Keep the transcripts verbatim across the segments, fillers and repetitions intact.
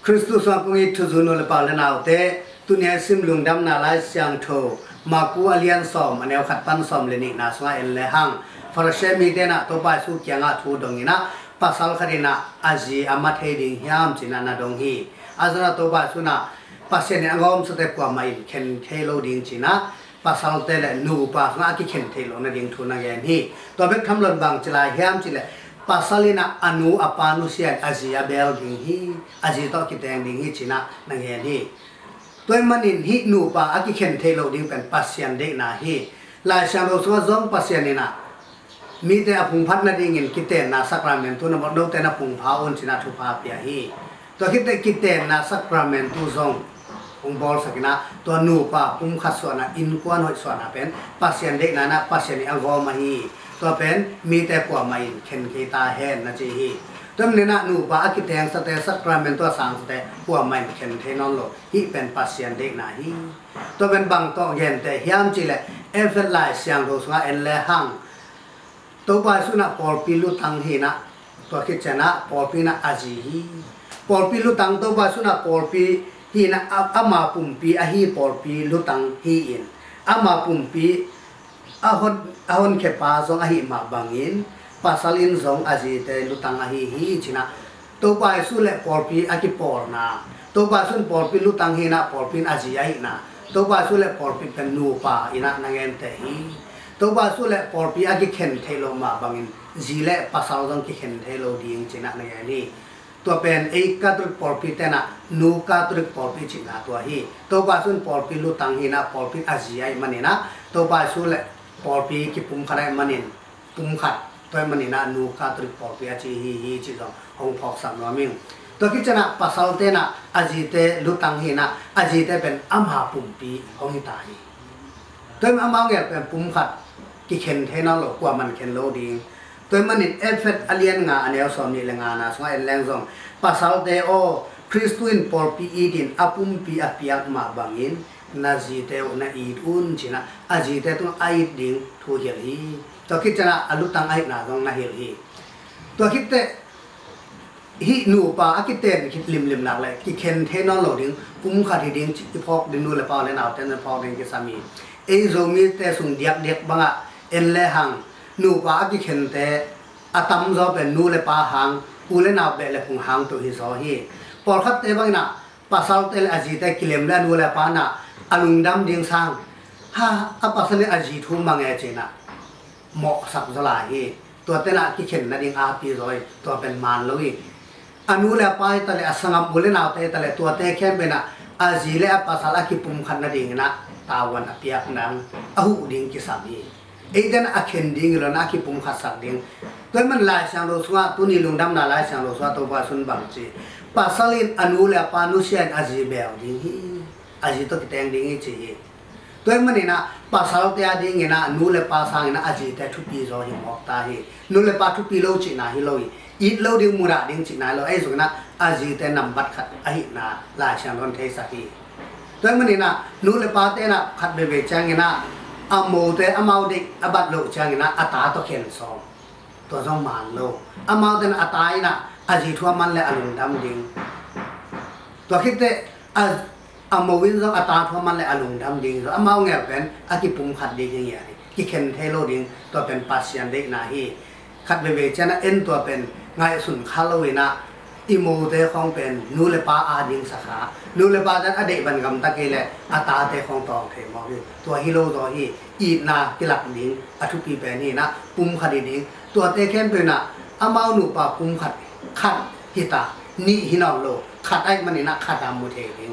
Khristu sungah kong it thuzui nu le pa u le naute, tuni a i sim Lungdamna Lai Siangtho Marku a lian sawm, a neu khat pan sawm le nihna sungah en le hang, Farasi mite in ah Topa Jesu kiangah thu dong in ah, pasal khat in ah a zi a ma thei ding hiam ci-in ah na dong hi. A zong ah Topa Jesu in ah Pasian in a gawmsate kuamah in khen thei lo ding ci-in ah, pasalte le nupa sungah a kikhen theih loh nading thu na gen hi. Tua bek tham loin bang ci lai hiam cih leh, pasal in ah a nu a pa nusia in a zi a bel ding hi, a zi tawh kiteng ding hi ci-in ah na gen hi. Tua ahih manin hih nupa a kikhen theih loh ding pen Pasian deihna hi. Lai Siangtho sungah zong Pasian in ah mite a phungphat nadingin kitenna sakramentu na bawlh, note na phungpha un ci-in ah thupha pia hi. Tua khit teh kitenna sakramentu zong hong bawlsak in ah, tua nupa pumkhat suahna, innkuan hoih suahna pen Pasian deihna in ah Pasian in a gawm ahi hi. Tua pen mite kuamah in khen kei ta hen na ci hi. Tua manin ah nupa a kitengsate, sakramentu a sangsate kuamah in khen thei nawn lo. Hih pen Pasian deihna hi. Tua pen bang tawh genteh hiam cih leh, Efesa Lai Siangtho sungah en le hang, Topa Jesu in ah pawlpi lutang hi in ah, tua khit ciangin ah pawlpi in ah a zi hi. Pawlpi lutang, Topa Jesu in ah pawlpi hi in ah, a, ama pumpi ahi pawlpi lutang hi-in, ama pumpi a hon, a honkhiapa zong ahih mah bangin, pasal in zong a zite lutang ahi hi ci-in ah, Topa Jesu le pawlpi a kipawlna, Topa Jesu in pawlpi lutang hi in ah pawlpi in a zi ahihna, Topa Jesu le pawlpi pen nupa in ah na genteh hi. Topa Jesu le pawlpi a kikhen theih loh mah bangin zi le pasal zong kikhen thei lo ding ci-in ah na gen hi. Tua pen ei Catholic pawlpite in ah nu Catholic pawlpi cihna tua hi. Topa Jesu in pawlpi lutang hi in ah pawlpi in a zi ahih manin ah, Topa Jesu le pawlpi kipumkhat ahih manin pumkhat, tua ahih manin ah nu Catholic pawlpi a ci hi hi cih zong hong phawksak nuam ing. Tua khit ciangin ah pasalte in ah a zite lutang hi in ah, a zite pen ama pumpi hong hi ta hi. Tua ahih manin amau gel pen pumkhat, kikhen thei nawn lo, kuamah in khen lo ding. Tua ahih manin Efesa a lian nga, a neu sawm nih le ngana sungah en leng zong, pasalte aw, Khristu in pawlpi itin a pumpi a piak mah bangin na zite uh na it un ci-in ah, a zite tungah a it ding thu hilh hi. Tua khit ciangin ah a lutang ahihna zong na hilh hi. Tua khit teh hih nupa a kiten khit limlim nak leh kikhen thei nawn lo ding, pumkhat hi ding cih i phawk ding, nu le pa u le naute na phawk ding kisam hi. Ei Zomite sung diakdiak bangah en le hang, nupa a kikhente a tamzaw pen nu le pa hang, u le nau beh le phung hang tuh hi zaw hi. Pawlkhatte bangin ah pasalte le a zite kilem le a nu le a pa in ah a lungdam ding sang, ha, a pasal in a zi thu mang e ci-in ah mawhsak zaw lai hi. Tuate in ah kikhen nading api zaw hi, tua pen man lo hi. A nu le a pa hi ta leh, a sanggam u le naute hi ta leh, tuate khempeuh in ah a zi le a pasal a kipumkhat nadingin ah tavuan a piak nang, a huh ding kisam hi. Eite in ah a khen ding hi lo in ah a kipumkhatsak ding. Tua ahih manin Lai Siangtho sungah, tuni Lungdamna Lai Siangtho sungah Topa Jesu in bang ci, pasal in a nu le a pa nusia in a zi bel ding hi, a zi tawh kiteng ding hi ci hi. Tua ahih manin ah pasalte a dingin ah nu le pa sangin ah a zite thupi zaw hi mawk ta hi. Nu le pa thupi lo cihna hi lo hi. It lo ding, mudah ding cihna hi lo. Ahi zongin ah a zite nambat khat ahihna Lai Siangtho in theisak hi. Tua ahih manin ah nu le pate in ah khat veivei ciangin ah a mote amau deih a bat loh ciangin ah a ta tawh khen sawm. Tua zong man lo. Amaute in a ta in ah a zi thu a man leh a lungdam ding. Tua khit teh a, a mo in zong a ta thu a man leh a lungdam ding zong, amau gel pen a kipumkhat ding hi ngiat hi. Kikhen thei lo ding, tua pen Pasian deihna hi. Khat veivei ciangin ah en, tua pen ngaihsun kha lo in ah, i mote khawng pen nu le pa a ding sa kha. Nu le pate in a deih bang gamta kei leh a tate khawng tawng thei mawk hi. Tua hi lo zaw hi. Itna kilak ding a thupi pen hi in ah, pumkhat hi ding. Tuate khempeuh in ah amau nupa pumkhat, khat hi ta, nih hi nawn lo, khat ahih manin ah khat a mu thei ding.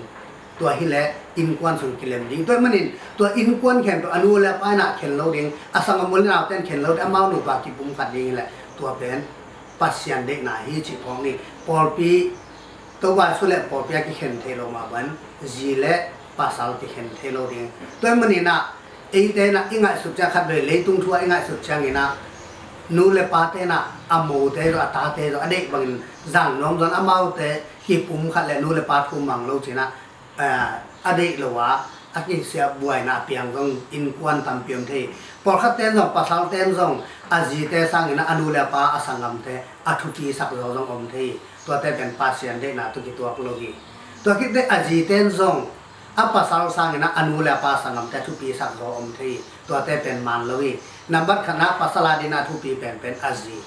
Tua hi leh innkuan sung kilem ding. Tua ahih manin tua innkuan khempeuh a nu le a pa in ah khen lo ding, a sanggam u le naute in khen lo ding, amau nupa kipumkhat ding hi leh, tua pen Pasian deihna hi cih phawk ni. Pawlpi, Topa Jesu le pawlpi a kikhen thei lo mah bang, zi le pasal kikhen thei lo ding. Tua ahih manin ah eite in ah i ngaihsut ciang, khat vei leitung thu ah i ngaihsut ciangin ah, nu le pate in ah a mote zong, a tate zong a deih bangin zang nuam zaw in, amaute kipumkhat leh nu le pa thu mang lo ci-in ah, eh, a deih lo a, a kisia buaina a piang zong innkuan tampi om thei. Pawlkhatte in zong, pasalte in zong a zite sangin ah a nu le a pa, a sanggamte a thupisak zaw zong om thei. Tuate pen Pasian deihna tawh kituak lo hi. Tua khit teh a zite in zong a pasal sangin ah a nu le a pa sanggamte a thupi sak zaw om thei hi. Tuate pen man lo hi. Nambat khatna, pasal a dingin a thupi penpen a zi.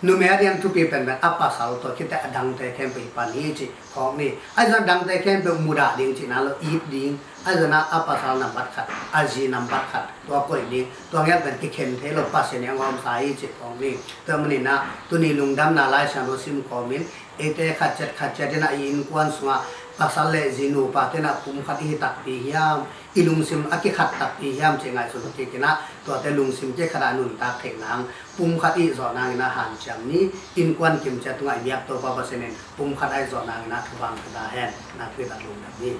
Numei a dingin a thupi penpen a pasal, tua khit teh a dangte khempeuh hi pan hi cih phawk ni. Ahi zongin a dangte khempeuh mudah ding cihna lo, it ding. Ahi zongin a pasal nambat khat, a zi nambat khat, tua koih ding. Tua ngiat pen kikhen thei lo, Pasian in a hong hawmsa hi cih phawk ni. Tua manin ah tuni lungdamna Lai Siangtho sim kawmin, eite khat ciat khat ciat in ah i innkuan sungah pasal le zi nupate in ah pum khat i hi takpi hiam, i lungsim a kikhat takpi hiam cih ngaihsun kik in ah, tuate lungsim kikhat a nuntak theih nang, pum khat i zawh nangin ah hanciam ni. Innkuan kimciat tungah i biak Topa Pasian in pum khat a i zawh nangin ah thupha pia ta hen. Nakpi tak lungdam ni.